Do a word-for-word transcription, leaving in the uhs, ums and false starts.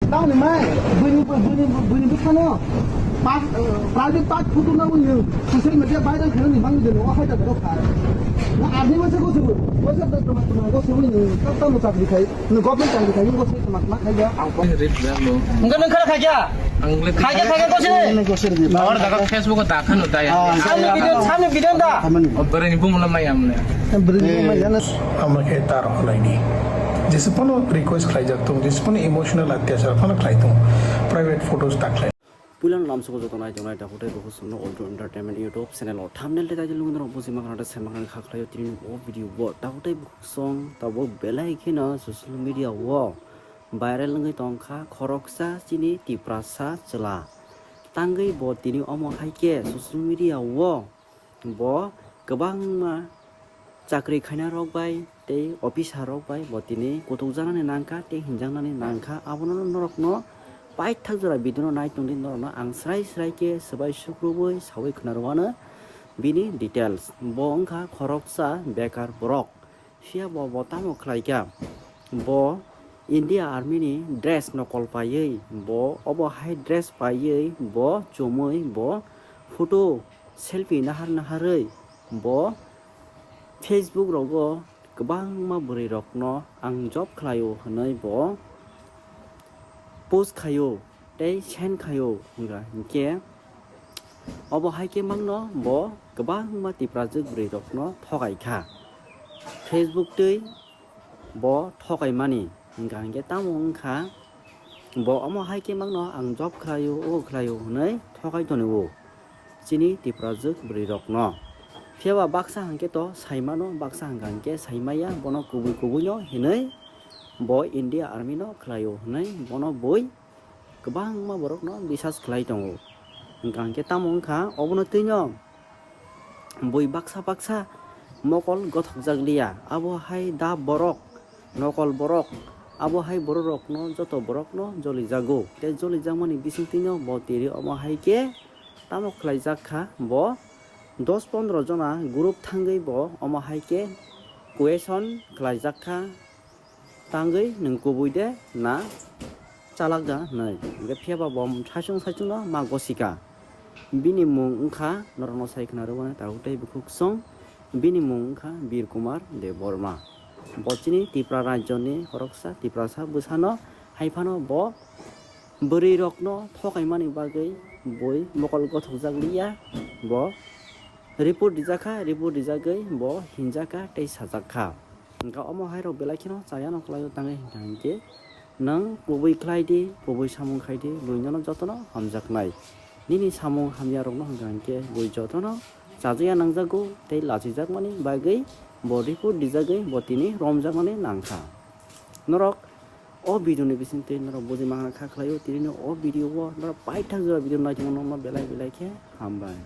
Tamoni mai, bini, bini, bini bwsano part, private part photo na wngyo, social media viral khainani bangwi deno, o hai da dok kha. Na arni masa ko suru, masa da tuma tuma ko suru ni, ta ta mo chakri khai, ni government chakri khai, ko suru tuma tuma khai ya. Ang pon rit da lo. Enggak nang khala khai ya. Ang le khai ya, khai ya ko suru. Ni ko suru ni. Awar daga Facebook o ta khanu ta ya. Samni video, samni video da. Tamani. O bere ni bumula mai amle. Bere ni bumula mai ya na. Ama khe ta rok lai ni. Jese pono request khlai jak tong, jese pono emotional atyachar pono khlai tong, private photos ta khlai. Puilano lamsoko joto nai tongnai takhuk tei bukhuk songno Ultra Entertainment YouTube channel o thumbnail tei title nugwi norok buji mankhana tei sai mankhana kha khlaio tini o video bo takhuk tei bukhuk song tabuk belai kheno social media o viral wngwi tongkha khoroksa chini Tiprasa chwla tangwi bo tini omo hai khe social media o Bo kwbangma chakri khainai rok bai tei officer rok bai bo tini kutukjaknani nangkha tei hinjaknani nangkha. Abono norokno paithak jora video no nai tongdi, norokno ang srai srai khe swbai sukrubui saui khwnarwano bini details. Bo wngkha khoroksa bekar borok. Phiya bo, bo tamo khlai kha? Bo India Army ni dress nokol paiwi, bo obo hai dress paiwi, bo chumui, bo photo selfie nahar naharwi, bo Facebook rogo kwbangma bwrwi rokno ang job khlaio hwnwi bo post khaio tei send khaio, hwnka hinkhe obo hai khe mangno bo kwbangma Tiprajwk bwrwi rokno thogai kha Facebook twi bo thogai mani, hwnka hinkhe tamo wngkha bo omo hai khe mangno ang job khlaio, o khlaio hwnwi thogai tonio chini Tiprajwk bwrwi rokno. Phiya ba baksa hinkhe to sai mano, baksa hwnka hinkhe sai maya, bono kubui kubui no hinwi bo India Army no khlaio hwnwi bono bui kwbangma borokno bisas khlai tongo. Hwnka hinkhe tamo wngkha obono twino bui baksa baksa mokol gothokjak liya, abo hai da borok, nokol borok, abo hai borok rokno joto borokno jolijago. Tei jolijakmani bisingtwino bo tiri omo hai khe tamo khlaijak kha, bo dos pondro jona group thangwi bo omo hai khe question khlaijak kha. Tangwi nwng kubui de na chalak da hwnwi. Hwnkhe phiya ba bo saichung saichung no ma gosika. Bini mung wngkha norokno sai khna rwmani tabuk tei bukhuk song. Bini mung wngkha Bir Kumar Debbarma. Bo chini Tipra rajyoni khoroksa Tiprasa bwsano hai phano bo bwrwi rokno thokaimani bagwi bui mokol gothokjak liya. Bo report rijak kha, report rijagwi bo hinjak kha tei sajak kha. Hwnkha omo hai rok belai kheno chaya no khlaio tangwi hwnkha hinkhe nwng kubui khlai di, kubui samung khai di, bui nono jotono hamjaknai. Nini samung hamya rokno hwnkha hinkhe bui jotono chajaya nangjago tei lachijakmani bagwi bo report rijagwi bo tini romjaknani nangkha. Norok o video ni bisingtwi norok buji manna kha khlaio, tini o video o norok paithak jora video naitongma nokno belai belai khe hambai.